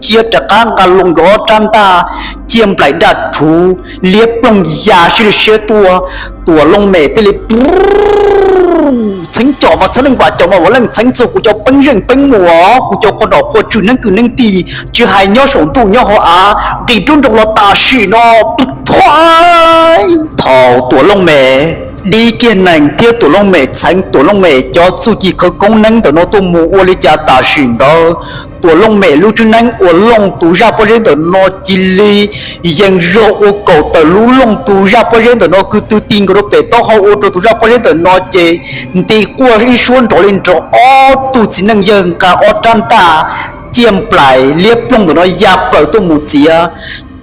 siab rov qab nqa loo nkawd ob rab ntaj, ciaj nplaim daj rhuv liab ploog ya siab li siab tuaj. Tuam Looj Mem thiaj li txheeb com mas txheeb leej vam com mas vam leej txheeb txog kuv cov peeb zeej peeb muas, kuv cov qhua nom qhua tswm neeb kwm neeb tij, tsis hais nyob saum ntuj nyob hauv av, nqis rub nroos los tam sim no. Thaum Tuam Looj Mem dib kiag nees thiab Tuam Looj Mem txheev Tuam Looj Mem cov txuj ci khawv koob neeb ntawm no tuaj mus ua li cas tam sim ntawd Tuam Looj Mem lub tswb neeb uas looj tus zaj pob zeb ntawm no cia li yees zog ua kaum tawm lub looj tus zaj pob zeb ntawm no kwv tw ti nkaus rau pem taub hau ua rau tus zaj pob zeb ntawm no ces nti quaj ib suab nrov li nrov. Ob tug txiv neej yawg nqa ob rab ntaj ciaj nplaim liab ploog ntawm no ya plaws tuaj mus txiav.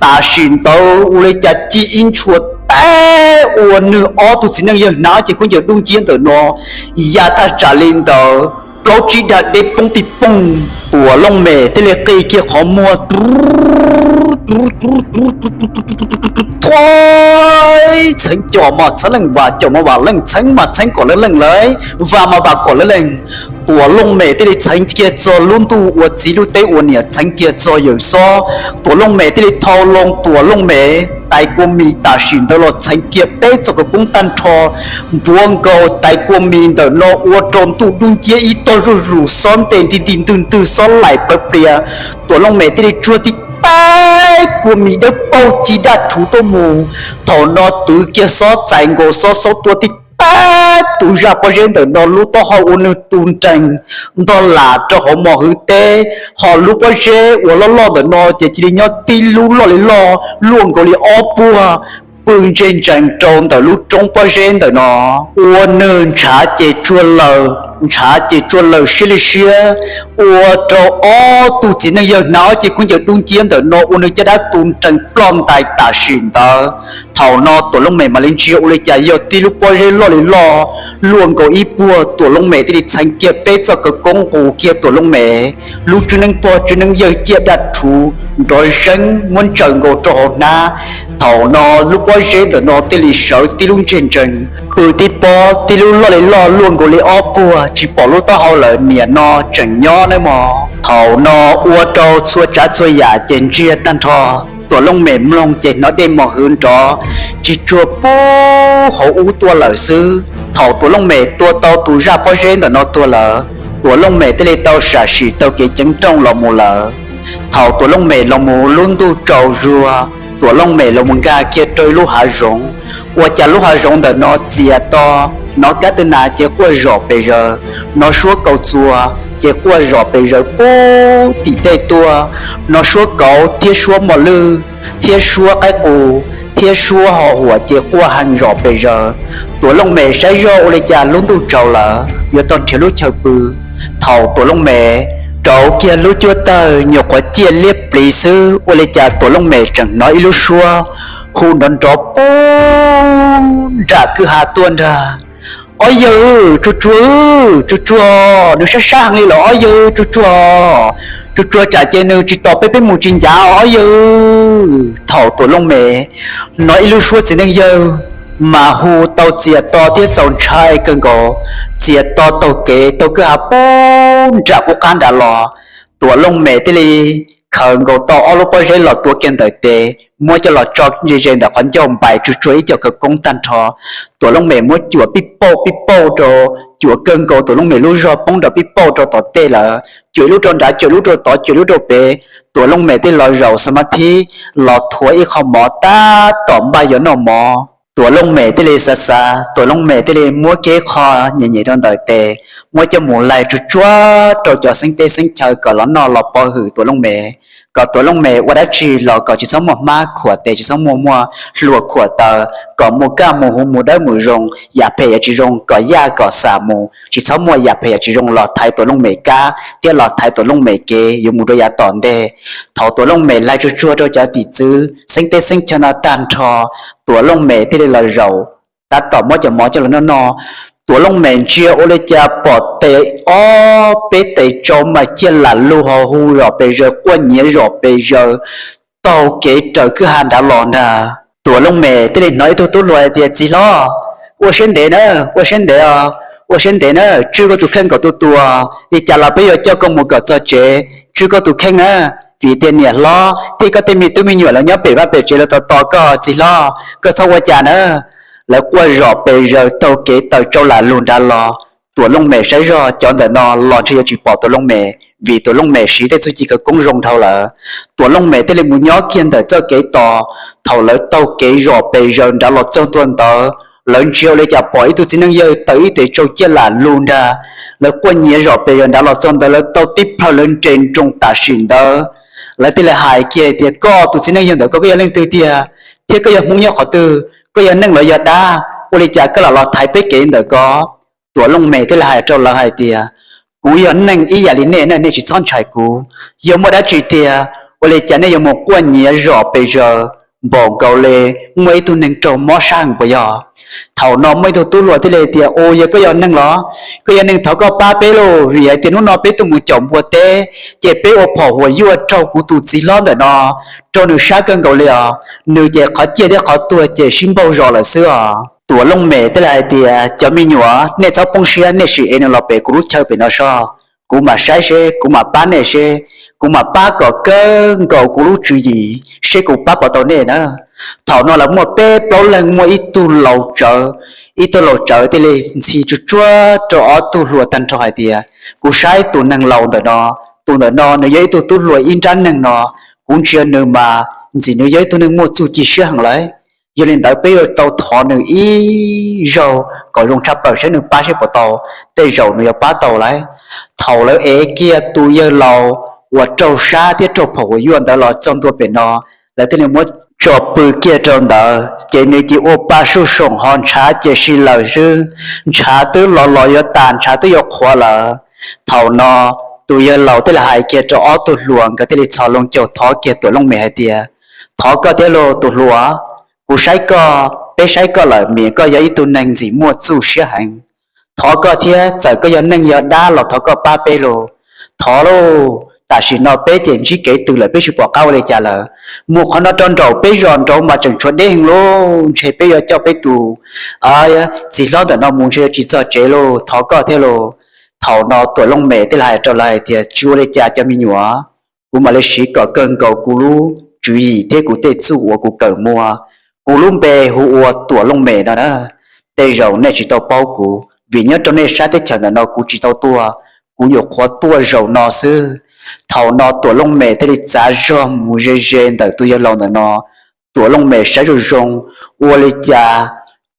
Tam sim ntawd ua li cas ci ib ntshua teb ua nws ob tug txiv neej yawg hnav ces khaub ncaws dub nciab ntawm no ya thaj tsam li ntawd plaub tsib dag deb poob pij poog. Tuam Looj Mem thiaj li qi kiag qhov muag. Thuav, txheeb com mas txheeb leej vam com mas vam leej txheeb mas txheeb kom leej leej lawm, vam mas vam kom leej leej. Tuam Looj Mem thiaj li txheev kiag txog lub ntuj ua txiv lub teb ua niam txheev kiag txog Yawm Xob. Tuam Looj Mem thiaj li thau loo Tuam Looj Mem tais kua mis tam sim ntawd los txheev kiag peb txoj khawv koob tag nrho npuav nkaus tais kua mis ntawm no ua rau ntuj dub nciab ib tog zuj zus xob ntes nti nti ntwg ntwg xob laim plawv plias. Tuam Looj Mem thiaj li tsuag tib tais kua mis dawb paug ci daj rhuv tuaj mus. Thaum no twv kiag xob txais nkaus xob xaub tua tib tais tus zaj pob zeb ntawm no lub taub hau ua nws tu nrees ntog lam rau hauv mos hwv teb, ho lub pob zeb uas loj loj ntawm no ces cia li nyob tib lub loj li loj luaj nkaus li ob puag pw ntseg ntsees rau ntawm lub roob pob zeb ntawm no. Ua nws ntshav ces tsuag laws, ntshav ces tsuag laws siab li siab, ua rau ob tug txiv neej yawg hnav ob ce khaub ncaws dub nciab ntawm no ua nws caj dab tu nrees ploj ntais tam sim ntawd. Thaum no Tuam Looj Mem mam li ntsia ua li cas yog tib lub pob zeb loj li loj luaj nkaus ib puag. Tuam Looj Mem thiaj li txheev kiag peb txoj khawv koob nqus kiag Tuam Looj Mem lub tswb neeb pog tswb neeb yawg ciaj daj rhuv nrov zeeb muab ntsaws nkaus rau hauv hnab. Thaum no lub pob zeb ntawm no thiaj li sawv tib lub ntseg ntsees pw tib pob, tib lub loj li loj luaj nkaus li ob puag tsis pom lub taub hau lawm, niam no tseem nyob nawb mog. Thaum no ua rau txhua tsav txhua yam ces ntsiag tag nrho. Tuam Looj Mem mloog ces hnov dej mos hwv nrov tsis tsuag pub hauv ub tuaj lawm xwb. Thaum Tuam Looj Mem tua tau tus zaj pob zeb ntawm no tuag lawm, Tuam Looj Mem thiaj li tau sam sim taug kev ceev nrooj los mus lawm. Thaum Tuam Looj Mem los mus lub ntuj tsaus zuag, Tuam Looj Mem los mus nkag kiag rau ib lub hav zoov. Ua cas lub hav zoov ntawm no txias to, hnov kab tw nas ces quaj zom pes zaws, hnov suab kaus txuas ces quaj zom pes zaws pub tim tej tuaj, hnov suab kauv thiab suab mos lwj thiab suab qaib qus thiab suab ho huam ces quaj heev zom pes zaws. Tuam Looj Mem saib zoj ua li cas lub ntuj tsaus lawm yuav tau nrhiav lub chaw pw. Thaum Tuam Looj Mem rauv kiag lub cuab tawg nyuam qhuav ciaj liab pliv xwb ua li cas Tuam Looj Mem tseem hnov ib lub suab hu nrov nrov pub nram kwj ha tuaj ntag. Ob yawg, tsuag tsuag, tsuag tsuag, nws sab sab heev li lawm ob yawg, tsuag tsuag, tsuag tsuag tsam ces nws tsis tos peb, peb mus tsis ncav ob yawg. Thaum Tuam Looj Mem hnov ib lub suab txiv neej yawg mas hu tau txias to thiab txaus ntshai kawg nkaus, txias to taug kev taug kwj ha pub nram qub qab nrad los. Tuam Looj Mem thiaj li khaws nkaus tau ob lub pob zeb los tuav kiag ntawm tes muab coj los tso ze ze ntawm qhov ncauj npais tsuag tsuag ib co khawv koob tag nrho. Tuam Looj Mem muab cuam pij pauj pij pauj rau, cuam kawg nkaus Tuam Looj Mem lub zog poob rau pij pauj rau tom tej lawm, cuam ib lub rau nrad, cuam ib lub rau tod, cuam ib lub rau pem. Tuam Looj Mem thiaj los zaum xa mab thib los thuav ib qho mov tab tom npaj yuav noj mov. Tuam Looj Mem thiaj li xav xav, Tuam Looj Mem thiaj li muab kiag ib qho nyem nyem rau ntawm tes, muab coj mus laig tsuag tsuag rau cov xeeb teb xeeb chaw kom los noj los pov hwm Tuam Looj Mem, kom Tuam Looj Mem ua dab tsi los kom tsis txhob muaj hmab khuam tes, tsis txhob muaj muaj hlua khuam taw, kom mus kaj mus huv mus dawb mus zoo, yam phem yam tsis zoo kom yaj kom xam mus, tsis txhob muaj yam phem yam tsis zoo los thaiv Tuam Looj Mem kab thiab los thaiv Tuam Looj Mem kev yuav mus rau yav tom ntej. Thaum Tuam Looj Mem laig tsuag tsuag rau cov tim txwv xeeb teb xeeb chaw no tag nrho, Tuam Looj Mem thiaj li los zaum tab tom muab cov mov coj los noj noj. Tuam Looj Mem ntsia ua li cas pom tes ob peb tes tsau mas ciaj lam lug ho hu zom pes zaws, quaj nyiav zom pes zaws taug kev raws kwj ha nrad los ntag. Tuam Looj Mem thiaj li hnov ib tug tub hluas hais tias, txiv hlob, ua siab ntev na, ua siab ntev os, ua siab ntev na, tswj koj tus kheej kom tu tus, li cas los peb yuav coj koj mus kom txog tsev, tswj koj tus kheej na. Vim tias niam hlob thiab koj tej me tub me nyuam lawv nyob pem vaj pem tsev lawv tos tos koj, txiv hlob koj txhob ua cas na. Lawv quaj zom pes zaws taug kev tawm tsau lam lug nrad los. Tuam Looj Mem saib zog cov ntawm no los ntshe yuav tsis pom Tuam Looj Mem vim Tuam Looj Mem siv tej txuj ci khawv koob zoo dhau lawm. Tuam Looj Mem thiaj li mus nyob kiag ntawm txoj kev tos. Thaum lawv taug kev zom pes zaws nrad los txog ntua ntawd, lawv ntsia ua li cas pom ib tug txiv neej yawg tawm ib tes tsau ciaj lam lug nrad. Lawv quaj nyiav zom pes zaws nrad los txog ntawd, lawv tau tib plhaw lawv nres nroos tam sim ntawd. Lawv thiaj li hais kiag tias, koj tus txiv neej yawg ntawm koj, koj yog leej twg tiag, thiab koj yog Hmoob nyob qhov twg? Koj yog neeg los yog dab? Ua li cas koj lam los thaiv peb kev ntawm ko? Tuam Looj Mem thiaj li hais rau lawv hais tias, kuv yog neeg ib yam li nej na, nej tsis txhob ntshai kuv. Yog muaj dab tsi tiag, ua li cas nej yuav mus quaj nyiav zom pes zaws npaum nkaus li muaj ib tug neeg raug mob sab heev puas yog? Thaum no muaj ib tug tub hluas thiaj li tias, u, yog koj yog neeg los, koj yog neeg thov koj pab peb lauj, vim hais tias hnub no peb tuaj mus caum npua teb, ces peb ua phom huam yuaj raug kuv tus txiv hlob ntawm no, raug nws sab kawg nkaus li os. Nws ces qhov ciaj thiab qhov tuag ces sib npaug zos lawm xwb os. Tuam Looj Mem thiaj li hais tias, cov me nyuam, nej txhob poob siab, nej sim ev nws los pem kuv lub chaw pem no soj, kuv mam saib seb, kuv mam pab nej seb, kuv mam pab kom kawg nkaus kuv lub tswv yim seb kuv pab puas tau nej na. Thaum no lawv muaj peb plaub leeg, muaj ib tug laus tsawv, ib tug laus tsawv thiaj li ntxhi tsuag tsuag rau ob tug hluas tag nrho hais tias, kuv saib tus neeg laus ntawm no, tus ntawm no nws yog ib tug tub hluas ib nrab neeg no, kuv ntsia nws mas ntxim nws yog ib tug neeg muaj txuj ci siab heev lawm. Yog li ntawd peb yuav tau thov nws ib zaug kom zoo tshaj plaws saib nws pab seb puas tau, tej zaum nws yuav pab tau lawm. Thaum lawv ev kiag tus yawg laus uas raug sab thiab raug phom huam yuaj ntawd los txog ntua pem no, lawv thiaj li muab tso pw kiag rau ntawd, ces nws ces ua pa suj soom ho ntshav ces si lawm xwb. Ntshav twb los los yuav tas, ntshav twb yuav qhuav lawm. Thaum no tus yawg laus thiaj li hais kiag rau ob tug hluas, nkawd thiaj li txhos loo caug thov kiag Tuam Looj Mem hais tias, thov koj thiab lauj tus hluas, kuv saib koj, peb saib koj lawm mas koj yog ib tug neeg ntxim muaj txuj siab heev. Thov koj thiab, txawm koj yog neeg yog dab los thov koj pab peb lauj. Thov lauj, tam sim no peb ces ntsib kev twg lawm peb tsis pom qab ua li cas lawm. Mus qhov no rau nraum peb zos nraud mas tseem tshuav deb heev lauj, ntshe peb yuav coj peb tus txiv hlob ntawm no mus ntshe yuav tsis txog tsev lauj, thov koj thiab lauj. Thaum no Tuam Looj Mem thiaj li hais rau lawv hais tias, tsis ua li cas cov me nyuam, kuv mam li siv kom kawg nkaus kuv lub tswv yim thiab kuv tej txuj uas kuv kawm muaj. Kuv lub npe hu ua Tuam Looj Mem no na. Tej zaum nej tsis tau paub kuv vim nyob rau nej sab teb chaws ntawm no kuv tsis tau tuaj, kuv nyuam qhuav tuaj zaum no xwb. Thaum no Tuam Looj Mem thiaj li txav zog mus ze ze ntawm tus yawg laus ntawm no. Tuam Looj Mem saib zoo zoo, ua li cas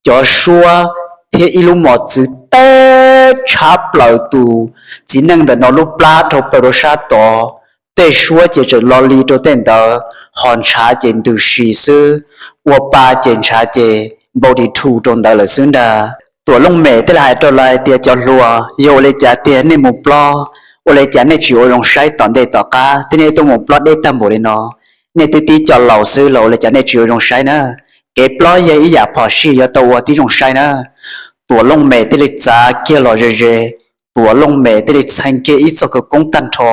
cov suab thiab ib lub mos txwv teb tshab plaws tus txiv neej ntawm no lub plab dhau plaws rau sab tod. Tej suab ces tseem lo li rau tej ntawd, ho ntshav ces ntws si xwb, ua pa ces ntshav ces npau ris rhu rau ntawd lawm xwb ntag. Tuam Looj Mem thiaj li hais rau lawv hais tias, cov hluas, yog ua li cas tiag nej mus plob, ua li cas nej tsis ua zoo saib tom ntej tom qab thiab nej tuaj mus plob deb tag npaum li no? Nej twb tib co laus xwb los ua li cas nej tsis ua zoo saib na? Kev plob yog ib yam phom sij, yuav tau ua tib zoo saib na. Tuam Looj Mem thiaj li txav kiag los ze ze, Tuam Looj Mem thiaj li txheev kiag ib txoj khawv koob tag nrho,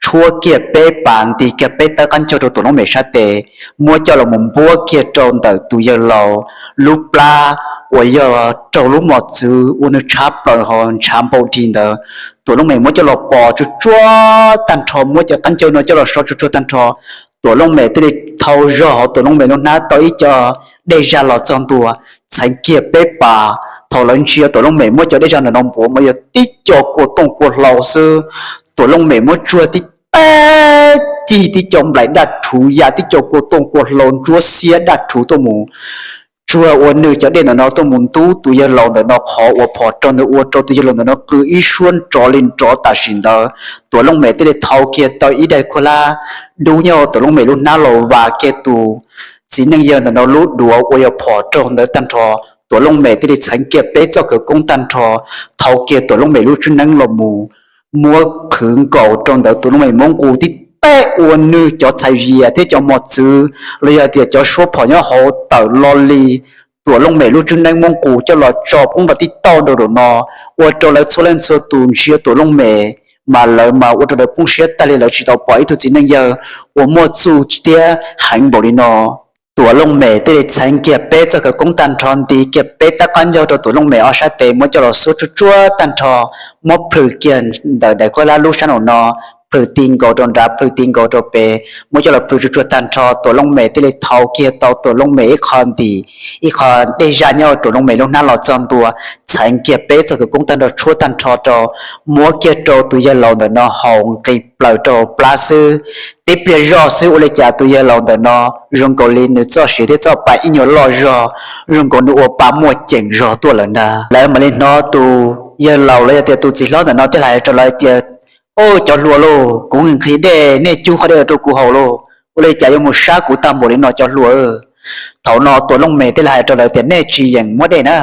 tshuab kiag peb pas nti kiag peb tawb qab ncaug rau Tuam Looj Mem sab tes, muab coj los mus npuab kiag rau ntawm tus yawg laus lub plab uas yog raug lub mos txwv ua nws tshab plaws ho ntshav npau dig ntawd. Tuam Looj Mem muab coj los pos tsuag tsuag tag nrho, muab cov qab ncaug no coj los so tsuag tsuag tag nrho. Tuam Looj Mem thiaj li thau zog hauv Tuam Looj Mem lub hnab tau ib co dej zag los txog ntua, txheev kiag peb pas. Thaum lawv ntsia Tuam Looj Mem muab cov dej zag ntawm no npuav mas yog tib co kua tooj kua hlau xwb. Tuam Looj Mem muab tsuag tib teg cig tib co nplaim daj rhuv ya tib co kua tooj kua hlau ntsuab xiab daj rhuv tuaj mus tsuag ua nws cov dej ntawm no tuaj mus ntub tus yawg laus ntawm no qhov uas phom raug ntawd, ua rau tus yawg laus ntawm no qw ib suab nrov li nrov tam sim ntawd. Tuam Looj Mem thiaj li thau kiag tau ib daim khuab hlab dub nyob Tuam Looj Mem lub hnab los vas kiag tus txiv neej yawg ntawm no lub duav uas yog phom raug ntawd tag nrho. Tuam Looj Mem thiaj li txheev kiag peb txoj khawv koob tag nrho, thau kiag Tuam Looj Mem lub tswb neeb los mus muab qhwv nkaus rau ntawd. Tuam Looj Mem muab nqus tib teg ua nws cov txhais zias thiab cov mos txwv los yog tias cov suab phom nyob hauv tawm lo li. Tuam Looj Mem lub tswb neeb muab nqus coj los tso poob rau tib tauj nraum no, ua rau lawv txhua leej txhua tus ntsia Tuam Looj Mem mas lawv mas ua rau lawv poob siab tag li, lawv tsis tau pom ib tug txiv neej yawg uas muaj txuj thiab heev npaum li no. Tuam Looj Mem thiaj li txheev kiag peb txoj khawv koob tag nrho, nti kiag peb tawb qab ncaug rau Tuam Looj Mem ob sab tes, muab coj los xuab tsuag tsuag tag nrho, muab plhws kiag ntawm daim khuab hlab lub sab nraum no, plhws ti nkaus rau nrad, plhws ti nkaus rau pem, muab coj los plhws tsuag tsuag tag nrho. Tuam Looj Mem thiaj li thau kiag tau Tuam Looj Mem ib qho ntim, ib qho dej zaj nyob rau Tuam Looj Mem lub hnab los txog ntua, txheev kiag peb txoj khawv koob tag nrho, tshuab tag nrho rau, muab kiag rau tus yawg laus ntawm no haus nqis plaws rau plab xwb. Tib pliag zoj xwb ua li cas tus yawg laus ntawm no zoo nkaus li nws txoj siav thiab txoj pa ib nyuag loj zog, zoo nkaus nws ua pa muaj ceem zog tuaj lawm ntag. Lawv mam li hnov tus yawg laus los yog tias tus txiv hlob ntawm no thiaj hais rau lawv tias, Au, cov hluas lauj, kuv nqhis dej, nej cub qhov dej los rau kuv haus lauj. Ua li cas yuav mus sab kuv tag npaum li no cov hluas? Thaum no Tuam Looj Mem thiaj li hais rau lawv tias, Nej tsis yeem muab dej na,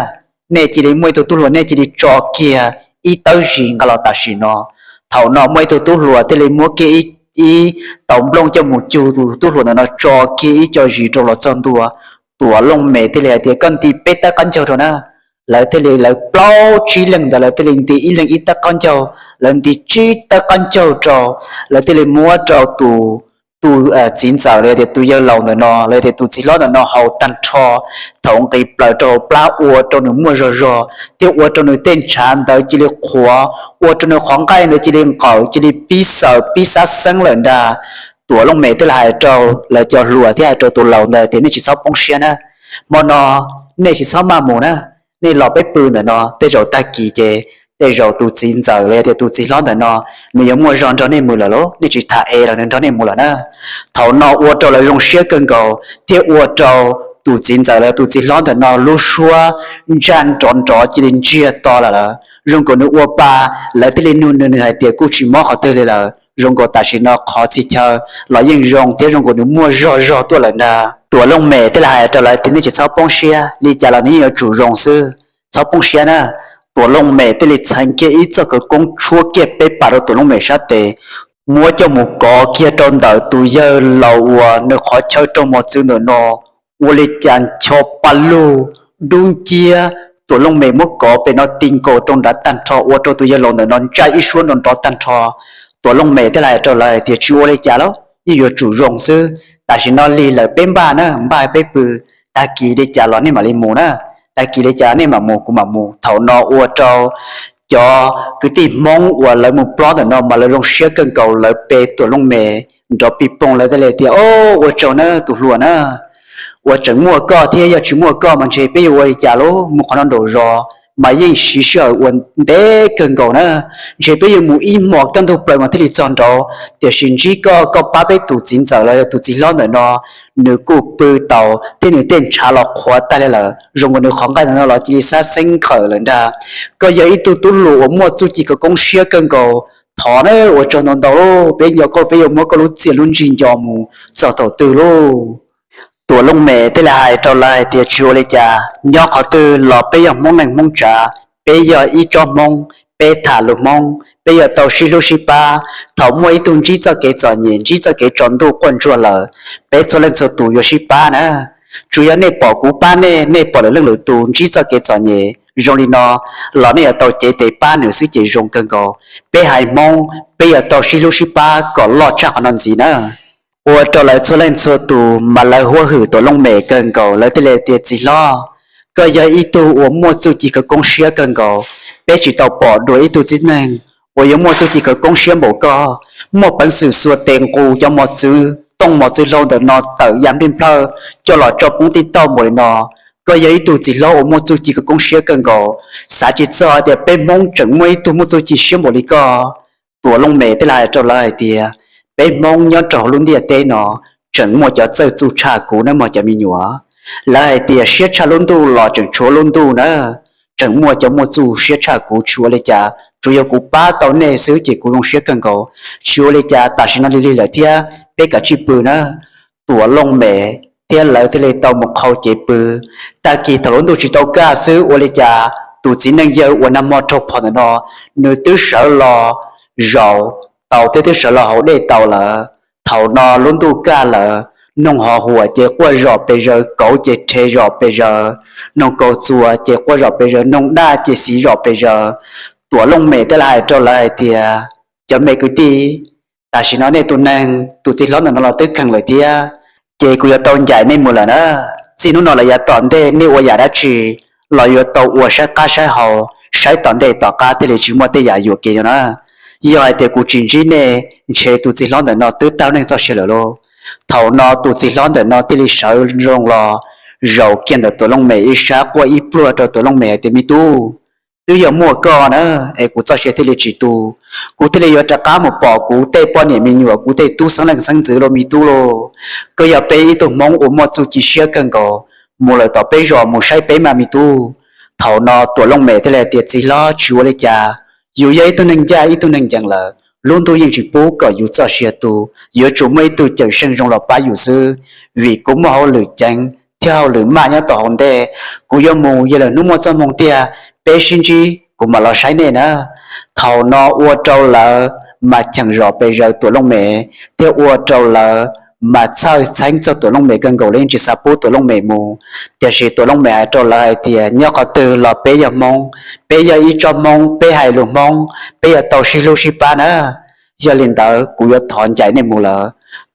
nej cia li muaj ib tug tub hluas nej cia li tso kiag ib tawb zis nqa los tam sim no. Thaum no muaj ib tug tub hluas thiaj li muab kiag ib tauv nplooj coj mus cug tus tub hluas ntawm no tso kiag ib co zis rau los txog ntua. Tuam Looj Mem thiaj li hais tias, Koj nti peb tawb qab ncaug rau na. Lawv thiaj li, lawv plaub tsib leeg ntawd lawv thiaj li nti ib leeg ib tawb qab ncaug, lawv nti tsib tawb qab ncaug rau, lawv thiaj li muab rau tus, tus txiv ntxawm los yog tias tus yawg laus ntawm no los yog tias tus txiv hlob ntawm no haus tag nrho. Thaum nqis plaws rau hauv plab ua rau nws muaj zog zog, thiab ua rau nws tej ntshav ntawd cia li qhuav, ua rau nws qhov nqaij ntawd cia li nqawm, cia li pib xaws pib xab xeeb lawm ntag. Tuam Looj Mem thiaj li hais rau lawv cov hluas thiab hais rau tus laus ntawd tias, Nej tsis txhob poob siab na, hmo no nej tsis txhob maj mus na, nej los peb pw ntawm no, tej zaum tag kis ces tej zaum tus txiv ntxawm los yog tias tus txiv hlob ntawm no nws yuav muaj zog nrog nej mus lawm lauj, nej tsis tham es los nws nrog nej mus lawm na. Thaum no ua rau lawv zoo siab kawg nkaus thiab ua rau tus txiv ntxawm los tus txiv hlob ntawm no lub suab ntsaj nrov nrov cia li ntsiag to lawm lawm, zoo nkaus nws ua pa. Lawv thiaj li nug nws, nws hais tias kuj tsis mob qhov twg li lawm, zoo nkaus tam sim no qhov txhia chaw los yeej zoo thiab zoo nkaus nws muaj zog zog tuaj lawm ntag. Tuam Looj Mem thiaj li hais rau lawv tias, Nej tsis txhob poob siab, li cas los nws yeej yuav tsum zoo xwb, txhob poob siab na. Tuam Looj Mem thiaj li txheev kiag ib txoj khawv koob tshuab kiag peb pas rau Tuam Looj Mem sab tes, muab coj mus kov kiag rau ntawm tus yawg laus uas nws qhov chaw raug mos txwv ntawm no. Ua li cas ncho pa lug dub nciab, Tuam Looj Mem muab kov pem no ti nkaus rau nrad tag nrho ua rau tus yawg laus ntawm no ntsaj ib suab nrov nrov tag nrho. Tuam Looj Mem thiaj li hais rau lawv hais tias, Tsis ua li cas lauj, yeej yuav tsum zoo xwb, tam sim no lig lawm peb npaj na, npaj peb pw, tag kis li cas los nej mam li mus na, tag kis li cas nej mam mus kuv mam mus. Thaum no ua rau cov kwv tij Hmoob uas lawv mus plob ntawm no mas lawv zoo siab kawg nkaus, lawv pe Tuam Looj Mem nrov pij ploog, lawv thiaj li tias, Au, ua tsaug na tus hluas na, uas tseem muaj koj thiab, yog tsis muaj koj mas ntshe peb yuav ua li cas lauj, mus qhov no nraum zos mas yeej siv sij hawm ua ntev kawg nkaus na, ntshe peb yuav mus ib hmos kaj ntug plaws mas thiaj li txog nraud, tiam sis ntsib koj, koj pab peb tus txiv ntxawm los yog tus txiv hlob ntawm no, nws kuj pw tau thiab nws tej ntshav los qhuav tag li lawm, zoo nkaus nws qhov nqaij ntawm no los cia li xab xeeb nqawm lawm ntag. Koj yog ib tug tub hluas uas muaj txuj ci khawv koob siab kawg nkaus, thov na, ua tsaug ntau ntau lauj, peb nco koj peb yuav muab koj lub txiaj lub ntsig nco mus txog thaum twg lauj? Tuam Looj Mem thiaj li hais rau lawv hais tias, Tsis ua li cas, nyob qhov twg los peb yog Hmoob neej Hmoob tsav, peb yog ib tsob Hmoob, peb tham lus Hmoob, peb yuav tau sib hlub sib pab. Thaum muaj ib tug ntsib txoj kev txom nyem, ntsib txoj kev tsaus ntuj quaj ntsuag lawm, peb txhua leej txhua tus yuav sib pab na. Tsuas yog nej pom kuv pab nej, nej pom lwm leej lwm tus ntsib txoj kev txom nyem zoo li no los nej yuav tau cev tes pab nws xwb ces zoo kawg nkaus. Peb haiv Hmoob peb yuav tau sib hlub sib pab kom loj tshaj qhov no ntxiv na. Ua rau lawv txhua leej txhua tus mas lawv huab hwm Tuam Looj Mem kawg nkaus, lawv thiaj li tias, Txiv hlob, koj yog ib tug uas muaj txuj ci khawv koob siab kawg nkaus. Peb tsis tau pom dua ib tug txiv neej uas yuav muaj txuj ci khawv koob siab npaum koj, muaj peev xwm xuas tes nqus cov mos txwv tooj mos txwv hlau ntawm no tawm ya nplij nplawj coj los tso poob tij tauj npaum li no. Koj yog ib tug txiv hlob uas muaj txuj ci khawv koob siab kawg nkaus, xav tsis txog tias peb Hmoob tseem muaj ib tug muaj txuj ci siab npaum li koj. Tuam Looj Mem thiaj li hais rau lawv hais tias, Peb Hmoob nyob rau hauv lub ntiaj teb no tseem muaj cov txawj txuj tshaj kuv nawb mog cov me nyuam. Lawv hais tias siab tshaj lub ntuj los tseem tshuav lub ntuj na, tseem muaj cov muaj txuj siab tshaj kuv, tsis ua li cas, tsuas yog kuv pab tau nej xwb ces kuv zoo siab kawg nkaus. Tsis ua li cas, tam sim no lig lig lawm thiab, peb kav tsij pw na. Tuam Looj Mem thiab lawv thiaj li tau mus qhau cev pw. Tag kis thaum lub ntuj tsis tau kaj xwb ua li cas tus txiv neej yawg uas nag hmo raug phom ntawm no, nws twb sawv los zaum tau thiab twb sawv los haus dej tau lawm. Thaum no lub ntuj kaj lawm, noog hov huam ces quaj zom pes zaws, kauv ces rhe zom pes zaws, noog kaus txuas ces quaj zom pes zaws, noog daj ces xiv zom pes zaws. Tuam Looj Mem thiaj li hais rau lawv hais tias, Cov me kwv tij, tam sim no nej tus neeg tus txiv hlob ntawm no los twb kheej lawm thiab, ces kuv yuav tau ncaim nej mus lawm na. Txij hnub no lawm yav tom ntej nej ua yam dab tsi los yuav tau ua saib qab saib hau, saib tom ntej tom qab thiaj li tsis muaj tej yam yuam kev no na. Yog hais tias kuv tsis ntsib nej, ntshe tus txiv hlob ntawm no twb tag neej txoj sia lawm lauj. Thaum no tus txiv hlob ntawm no thiaj li sawv nroos los zaum kiag ntawm Tuam Looj Mem ib sab quaj ib pluag rau Tuam Looj Mem hais tias, Me tub, twb yog muaj koj na, es kuv txoj sia thiaj li tsis tu. Kuv thiaj li yuav rov qab mus pom kuv tej poj niam me nyuam, kuv tej tub xeeb leej xeeb ntxwv lauj me tub lauj. Koj yog peb ib tug Hmoob uas muaj txuj ci siab kawg nkaus, mus lawm tom peb zos mus saib peb mas me tub. Thaum no Tuam Looj Mem thiaj li hais tias, Txiv hlob, tsis ua li cas. Yus yog ib tug neeg ncaj ib tug neeg ncees lawm, lub ntuj yeej tsis pub kom yus txoj sia tu, yuav tsum muaj ib tug cawm seej zoo los pab yus xwb. Vim kuv muaj hauj lwm ceev thiab hauj lwm maj nyob tom hauv ntej, kuv yuav mus, yog lwm hnub muaj txoj hmoo tiag peb sib ntsib kuv mam los saib nej na. Thaum no ua rau lawv mas cheem zom pes zaws Tuam Looj Mem, thiab ua rau lawv mas txhawj txheeb txog Tuam Looj Mem kawg nkaus, lawv yeej tsis xav pub Tuam Looj Mem mus. Tiam sis Tuam Looj Mem hais rau lawv hais tias, Nyob qhov twg los peb yog Hmoob, peb yog ib tsob Hmoob, peb yog tau sib hlub sib pab na. Yog li ntawd kuv yuav thov ncaim nej mus lawm.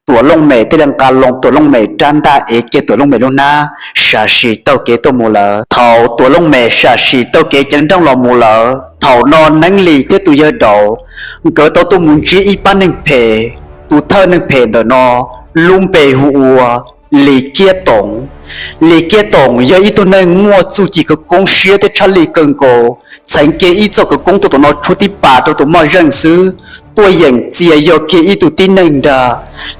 Tuam Looj Mem thiaj li nqa loo Tuam Looj Mem rab ntaj ev kiag Tuam Looj Mem lub hnab, sam sim taug kev tuaj mus lawm. Thaum Tuam Looj Mem sam sim taug kev ceev nrooj los mus lawm, thaum no Neeb Lis thiab tus yawg Daus nkawd tau tuaj mus ntsib ib pab neeg phem. Tus thawj neeg phem ntawm no lub npe hu ua Lis Kiab Toom. Lis Kiab Toom yog ib tug neeg muaj txuj ci khawv koob siab thiab tshaj lij kawg nkaus, txheev kiag ib txoj khawv koob tuaj tom no tshuab tib pas rau tus moj zeej xwb, tuaj yeem txia yog kiag ib tug tib neeg ntag.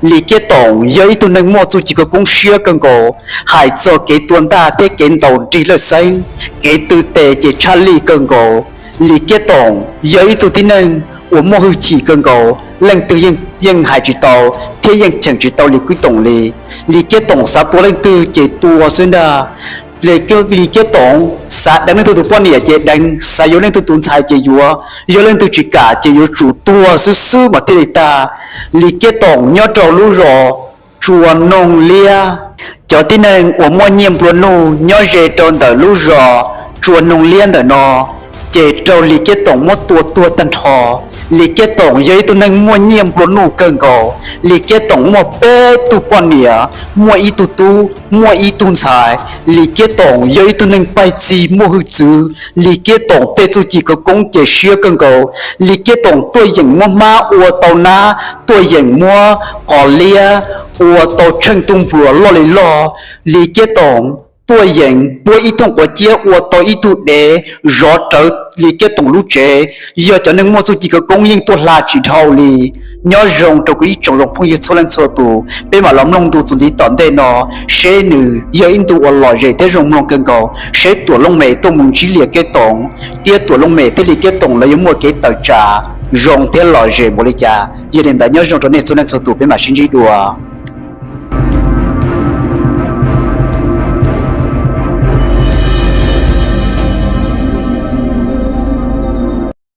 Lis Kiab Toom yog ib tug neeg muaj txuj ci khawv koob siab kawg nkaus, hais txog kev tua ntaj thiab kev ntaus nrig lawj xeeb, kev tw tes ces tshaj lij kawg nkaus. Lis Kiab Toom yog ib tug tib neeg uas muaj hwj chim kawg nkaus, leej twg yeej hais tsis tau thiab yeej cheem tsis tau Lis Kiab Toom li. Lis Kiab Toom xav tua leej twg ces tua xwb ntag. Lis Kiab Toom xav deev leej twg tus poj niam ces deev, xav yuav leej twg tus ntxhais ces yuav, yog leej twg tsis kam ces yuav tsum tuag xwb xwb mas thiaj li tag. Lis Kiab Toom nyob rau lub zos Tsua Noog Liab. Cov tib neeg uas muaj nyiaj nplua nuj nyob ze rau ntawm lub zos Tsua Noog Liab ntawm no, ces raug Lis Kiab Toom muab tua tuag tag nrho. Lis Kiab Toom yog ib tug neeg muaj nyiaj nplua nuj kawg nkaus. Lis Kiab Toom muaj peb tug poj niam, muaj ib tug tub, muaj ib tug ntxhais. Lis Kiab Toom yog ib tug neeg pais txig muaj hwj txwv. Lis Kiab Toom tej txuj ci khawv koob ces siab kawg nkaus. Lis Kiab Toom tuaj yeem muab hmab ua tau nab, tuaj yeem muab qos liab ua tau tsheej tub npluas loj li loj. Lis Kiab Toom tuaj yeem puab ib thooj quav ciab ua tau ib tug dev zov rawv Lis Kiab Toom lub tsev. Yog cov neeg muaj txuj ci khawv koob yeej tuaj hla tsis dhau li. Nyob zoo rau kuv ib tsoom zoo phooj ywg txhua leej txhua tus, peb mam los mloog ntu txuas ntxiv tom ntej no, seb nws yog ib ntu uas lom zem thiab zoo mloog kawg nkaus, seb Tuam Looj Mem tuaj mus ntsib Lis Kiab Toom, thiab Tuam Looj Mem thiab Lis Kiab Toom lawv yuav muaj kev tawm tsam zoo thiab lom zem npaum li cas. Yog li ntawd nyob zoo rau nej txhua leej txhua tus, peb mam sib ntsib dua.